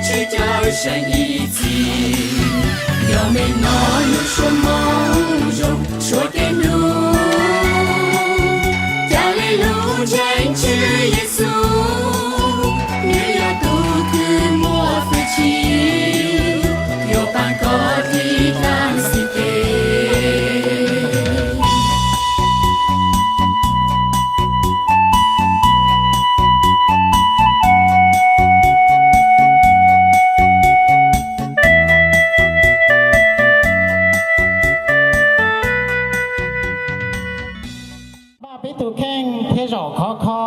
Sawv daws saib ib txhis, yog me no lub suab moo zoo suav kev hlub. Cas li lub ntseeg Tswv Yexus, nws yog tus kws muaj hwj chim, yuav pab koj tib tag xwm tes. Npaj peb tus kheej thiab zaum khov kho,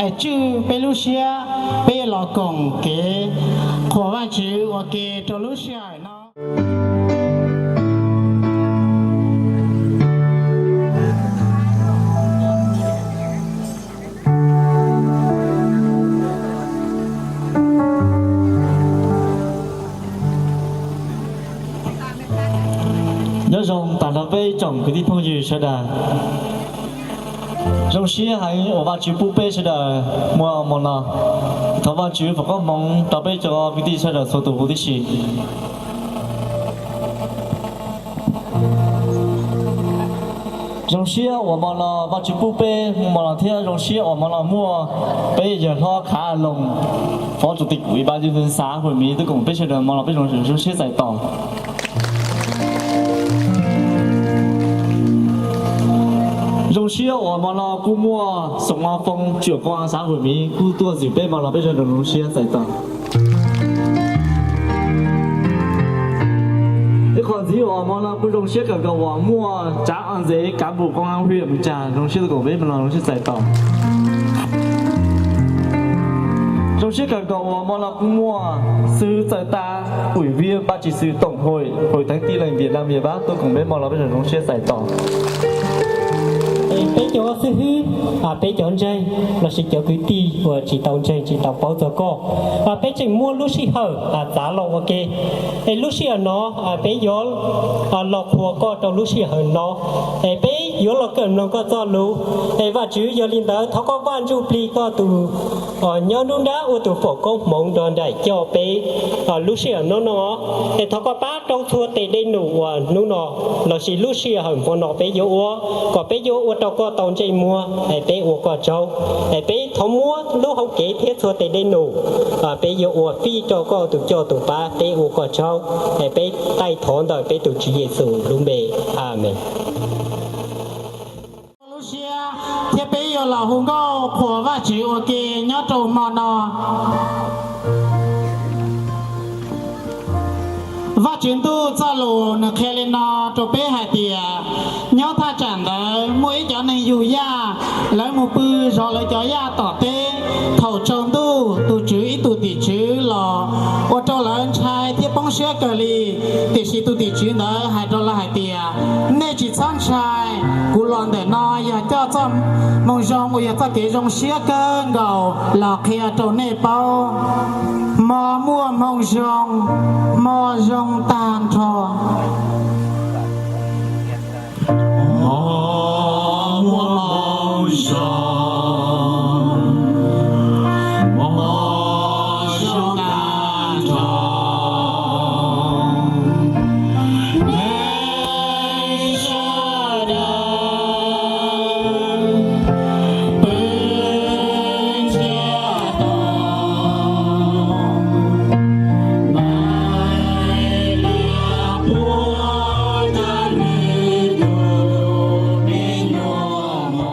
es tswj peb lub siab, peb los koom kev qhuas Vajtswv ua ke rau lub sij hawm no. Nyob zoo tag nrho peb tsoom kwv tij phooj ywg sawv daws. Zoo siab heev uas Vajtswv pub peb sawv daws muaj hmo no. Thov Vajtswv foom koob hmoov rau peb cov kwv tij sawv daws txhua tus huv tib si. Zoo siab uas hmo no Vajtswv pub peb hmo no thiab zoo siab uas hmo no muaj peb yawg hlob Khav Loos, Phó Chủ tịch Ủy ban Nhân dân xã Huổi Mí tuaj koom peb sawv daws hmo no peb zoo siab txais tos. Zoo siab uas hmo no kuj muaj Xoo Mos Foos, Trưởng Công an xã Huổi Mí kuj tuaj ntxim peb hmo no peb sawv daws zoo siab txais tos. Ib qho ntxiv uas hmo no kuj zoo siab kawg nkaus uas muaj Trá Ntxev, Cán bộ Công an huyện Mường Chà zoo siab tuaj koom peb hmo no zoo siab txais tos. Zoo siab kawg nkaus uas hmo no kuj muaj xib hwb txawj tab, Ủy viên Ban Trị sự Tổng hội Hội Thánh Tin Lành Việt Nam miền Bắc tuaj koom peb hmo no peb zoo siab txais tos. Peb cov xib hwb, peb cov ntseeg lossis cov kwv tij uas tsis tau ntseeg tsis tau paub txog koj, peb tseem muaj lub sij hawm txav los ua ke. Es lub sij hawm no peb yuav los qhuas koj rau lub sij hawm no, es peb yuav los kawm mloog koj txoj lus. Es Vajtswv, yog li ntawd thov koj Vaj Ntsuj Plig koj tus nyob nruab nrab ua tus foom koob hmoov nrog nraim coj peb lub sij hawm no no. Es thov koj pab rau txhua tes dej num uas hnub no lossis lub sij hawm hmo no peb yuav ua, kom peb yuav ua rau koj tau ntsej muag, es peb ua koj tsaug. Es peb thov muab lub hauv kev thiab txhua tes dej num, peb yuav ua fij rau koj tus coj tus pab, peb ua koj tsaug. Es peb taij thov ntawm peb tus Tswv Yexus lub npe, Amees. Lub siab thiab peb yuav los hu nkauj qhuas Vajtswv ua ke nyob rau hmo no. Vajtswv ntuj txoj lus nws qhia li no rau peb hais tias, nyob thaj tsam ntawd muaj ib cov neeg yug yaj, lawv mus pw zov lawv cov yaj tom teb. Thaum tsaus ntuj tus tswv ib tug tim tswv los ua rau lawv ntshai thiab poob siab kawg li. Tiam sis tus tim tswv ntawd hais rau lawv hais tias, nej tsis txhob ntshai, kuv los ntawm no yog coj txoj moo zoo uas yog txoj kev zoo siab kawg nkaus los qhia rau nej paub. Hmo muaj hmoo zoo, hmo zoo tag nrho. Hmo muaj hmoo zoo, hmo zoo tag nrho. Neeg sawv daws pw ntsiag to, mas lias puag tag nws tus me nyuam mos.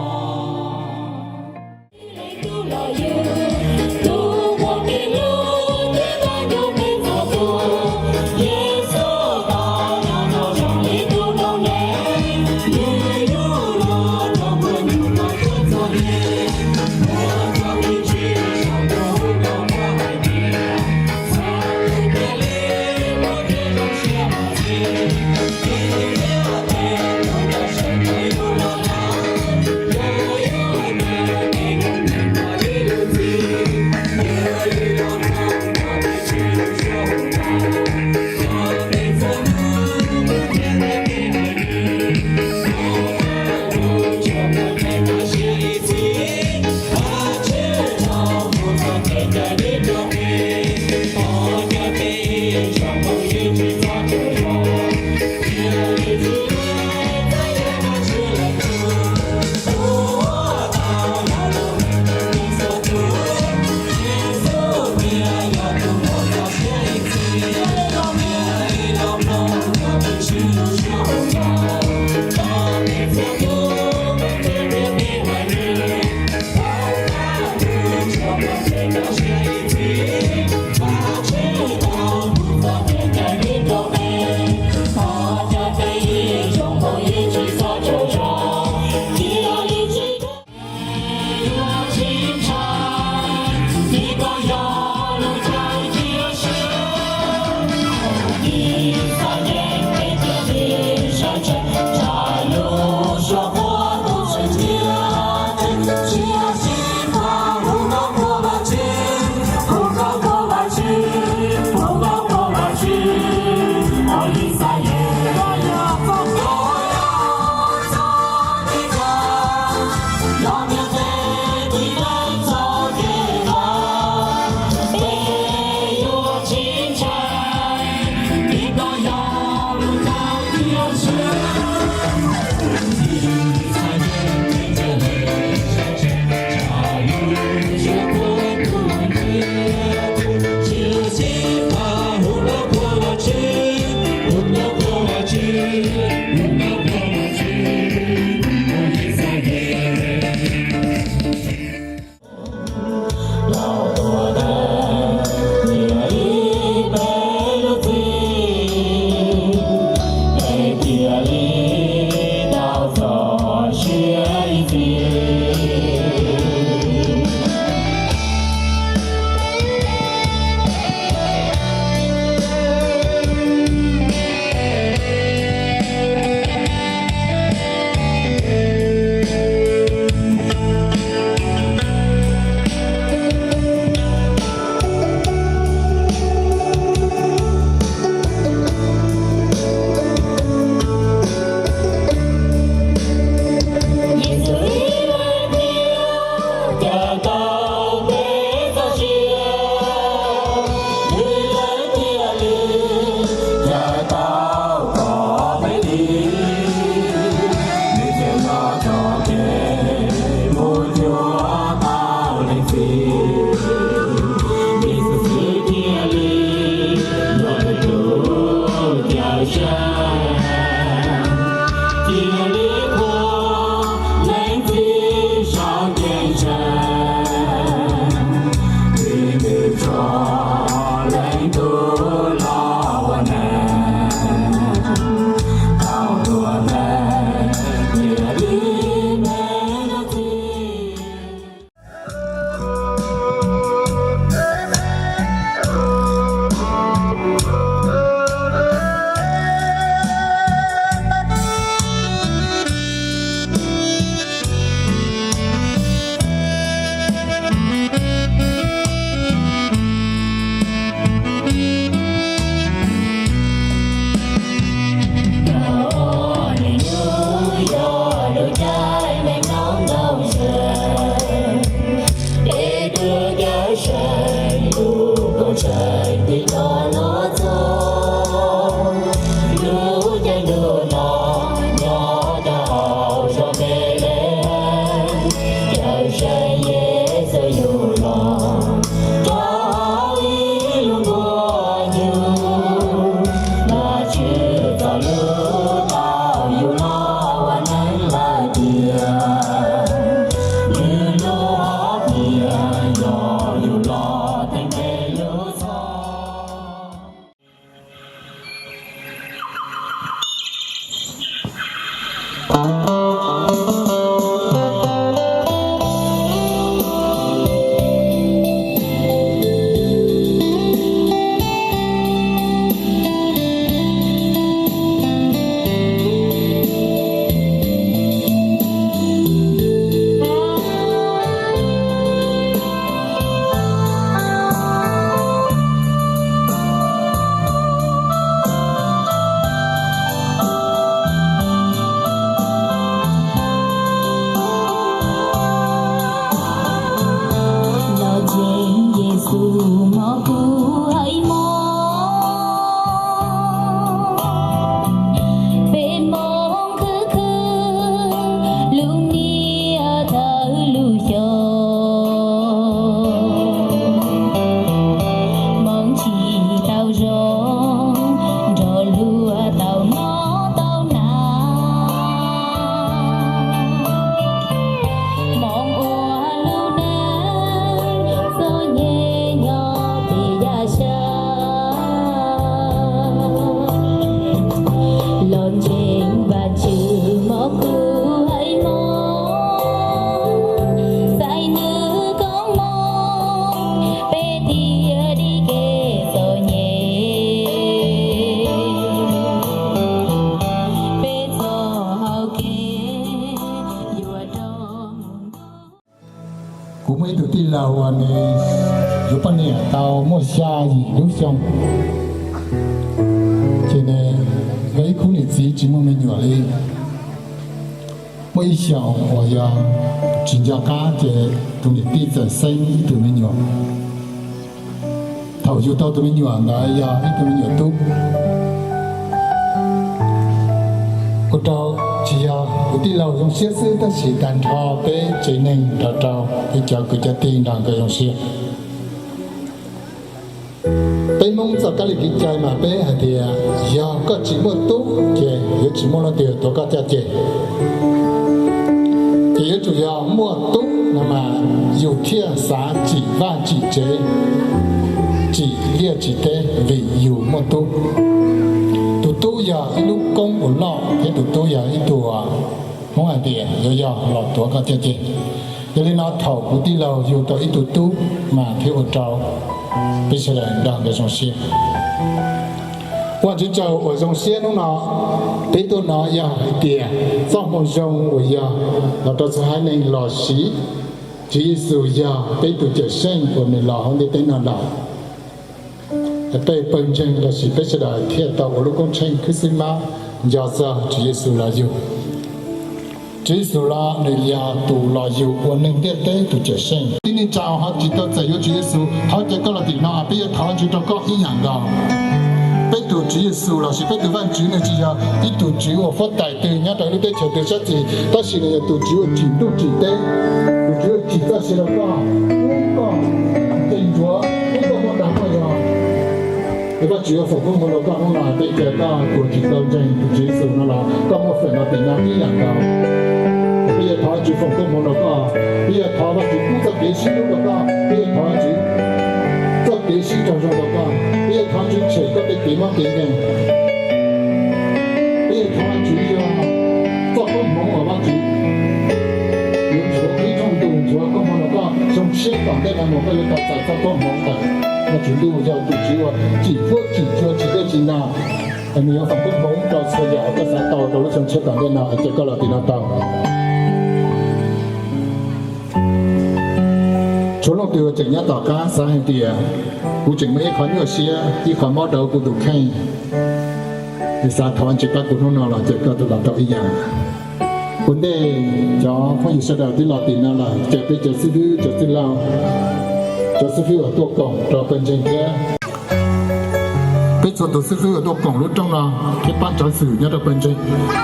Xya yim lub xyoo, ces nws yog ib khub niam txiv tsis muaj me nyuam li. Muaj ib xyoos uas yog tsis nco qab ces tus niam tij txawm xeeb ib tug me nyuam. Thaum yug tau tus me nyuam ntawd yog ib tug me nyuam tub. Ua rau tsis yog kuv tij laug zoo siab xwb tab sis tag nrho peb tsev neeg nrog rau peb cov kwv cov tij nrog nkawd zoo siab. Peb Hmoob txoj kab li kev cai mas peb hais tias yog koj tsis muaj tub ces yuav tsis muaj leej twg tuav koj caj ces. Ces yuav tsum yog muaj tub no mas yus thiaj xav tsim vaj tsim tsev, tsim liaj tsim teb vim yus muaj tub. Tus tub yog ib lub koob uas loj thiab tus tub yog ib tug Hmoob hais tias yuav yog los tuav koj caj ces. Yog li no thaum kuv tij laug yug tau ib tug tub mas thiaj ua rau peb sawv daws nrog nkawd zoo siab. Ua Tswv tsaug uas zoo siab hnub no peb tuaj no yog hais tias txoj moo zoo uas yog los rau txhua haiv neeg los siv Tswv Yexus yog peb tus Cawmseej uas nws los hauv ntiaj teb no lawm. Peb pawg ntseeg los sis peb sawv daws thiaj tau ua lub koob tsheej khwb xwb mab nco txog Tswv Yexus los yug. Tswv Yexus los nws yog tus los yug ua neeg ntiaj teb tus Cawmseej. Tib neeg tsa ho tsis tau txais yuav Tswv Yexus, thov caw koj los tim no, peb yuav thov Tswv rau koj ib yam nkaus. Peb tus Tswv Yexus los sis peb tus Vajtswv nws tsis yog ib tus tswv uas huab tais twg nyob rau lub teb chaws twg sab tid, tab sis nws yog tus tswv uas tsim ntuj tsim teb, tus tswv uas tsim txoj sia rau koj, pub koj nqis ntsuav, pub koj muaj dag muaj zog. Es Vajtswv yuav foom koob hmoov rau koj hnub no, peb caw koj tus uas tsis tau ntseeg tus Tswv Yexus no los koj muaj feem los tim no ib yam nkaus. Peb yuav thov Vajtswv foom koob hmoov rau koj, peb yuav thov Vajtswv pub txoj kev sib hlub rau koj, peb yuav thov Vajtswv txoj kev sib raug zoo rau koj, peb yuav thov Vajtswv tshem koj tej kev mob kev nkeeg. Peb yuav thov Vajtswv yog txoj koob hmoov uas Vajtswv yuav nchuav ib rooj ntuj nchuav koob hmoov rau koj zoo siab tom ntej no mus koj yuav tau txais txoj koob hmoov ntawm Vajtswv ntuj yog tus Tswv uas tsim huab tsim cua tsim dej tsim nag. Nws yuav foom koob hmoov rau txhua yam uas koj xav tau rau lub xyoo tshiab tom ntej no, es caw koj los tim no tau. Tshuav leej twg uas tseem nyob tom qab xav hais tias kuv tseem muaj ib qho nyuaj siab ib qho mob rau kuv tus kheej, es xav thov Vajtswv pab kuv hnub no los caw koj los tau ib yam. Ua ntej cov phooj ywg sawv daws twb los tim no lawm, caw peb cov xib fwb cov txwj laug, cov xib fwb uas tuaj koom rau pawg ntseeg thiab peb txhua tus xib fwb uas tuaj koom lub rooj no thiab pab tov xwm nyob rau pawg ntseeg,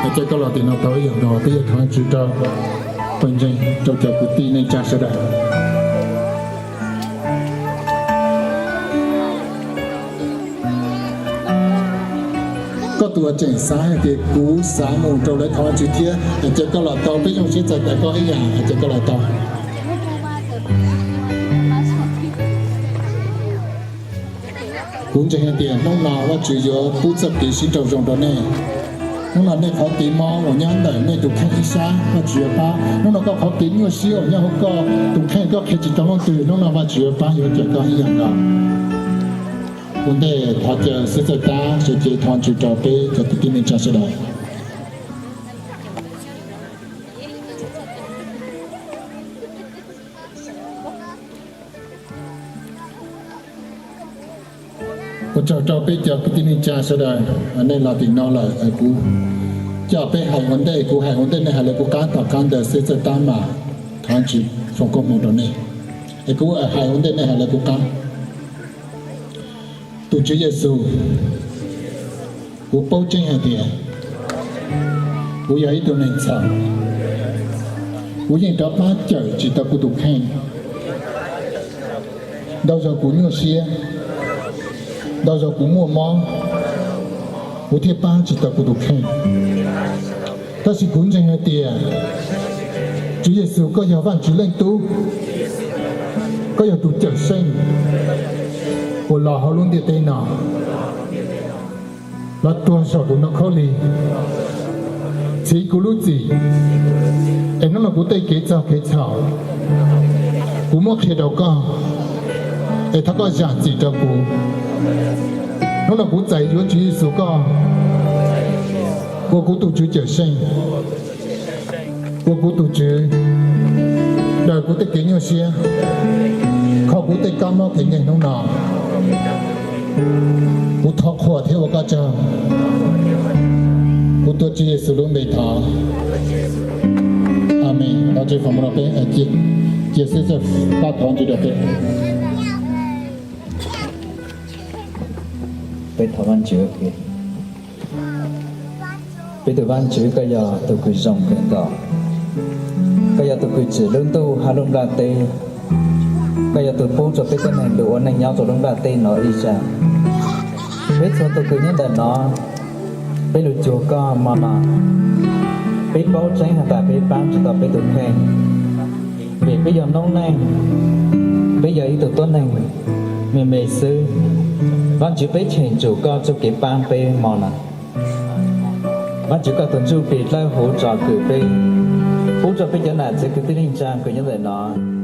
es caw koj los tim no tau ib yam nkaus, peb yuav thov Vajtswv rau pawg ntseeg rau cov kwv tij neej tsa sawv daws. Koj tus uas tseem xav hais tias kuv xav mus rau lawv thov Vajtswv thiab, es caw koj los tau, peb zoo siab txais tos koj ib yam, es caw koj los tau. Kuv ntseeg hais tias hnub no Vajtswv yuav pub txoj kev sib raug zoo rau nej. Hnub no nej qhov kev mob uas nyob ntawm nej tus kheej ib sab Vajtswv yuav pab. Hnub no koj qhov kev nyuaj siab uas nyob hauv koj tus kheej koj qhia tsis tau leej twg, hnub no Vajtswv yuav pab yuav caw koj ib yam nkaus. Ua ntej thov caw xib hwb txawj tab sawv cev thov Vajtswv rau peb cov kwv tij neej tsa sawv daws. Ua tsaug rau peb cov kwv tij neej tsa sawv daws, nej los tim no lawm, kuv coj peb hais ua ntej, kuv hais ua ntej nej hais lawv kuv qab, tom qab ntawd xib hwb txawj tab mam thov Vajtswv foom koob hmoov rau nej. Es kuv hais ua ntej nej hais lawv kuv qab. Tus Tswv Yexus, kuv paub tseeb hais tias kuv yog ib tug neeg txhaum. Kuv yeej rov qab cawm tsis tau kuv tus kheej. Ntau zaus kuv nyuaj siab, ntau zaus kuv muaj mob, kuv thiaj pab tsis tau kuv tus kheej. Tab sis kuv ntseeg hais tias Tswv Yexus koj yog Vajtswv leej Tub, koj yog tus Cawmseej uas los hauv lub ntiaj teb no, los tuag saum tus ntoo khaub lig, txhiv kuv lub txim, es hnub no kuv tej kev txog kev txhaum kuv muab qhia rau koj, es thov koj zam txim rau kuv. Hnub no kuv txais yuav Tswv Yexus koj ua kuv tus Tswv Cawmseej, ua kuv tus Tswv, daws kuv tej kev nyuaj siab, kho kuv tej kab mob kev nkeeg hnub no. Kuv thov qhuas thiab ua koj tsaug. Kuv tuav Tswv Yexus lub npe thov. Amees. Los tsev fam no peb cia xib xeem pab thov Vajtswv rau peb. Peb thov Vajtswv. Peb tus Vajtswv, koj yog tus kws zoo kawg nkaus. Koj yog tus kws tsim lub ntuj hab lub nplaj teb. Koj yog tus pub rua peb tuab neeg lug ua neej nyob rua lub nplaj teb no ib zag. Peb txhua tus kws nyob ntawm no, peb lug cuag koj mo no, peb paub tseeb has tas peb paab tsi tau peb tus kheej, vim peb yog noob neej, peb yog ib tug tuab neeg me me xwb. Vajtswv, peb cheem tsum koj txuj kev paab peb mo no. Vajtswv, koj tus Ntsujplig dlawb huv tsom kwm peb, pub rua peb cov nam txiv kwv tij neej tsaa kws nyob ntawm no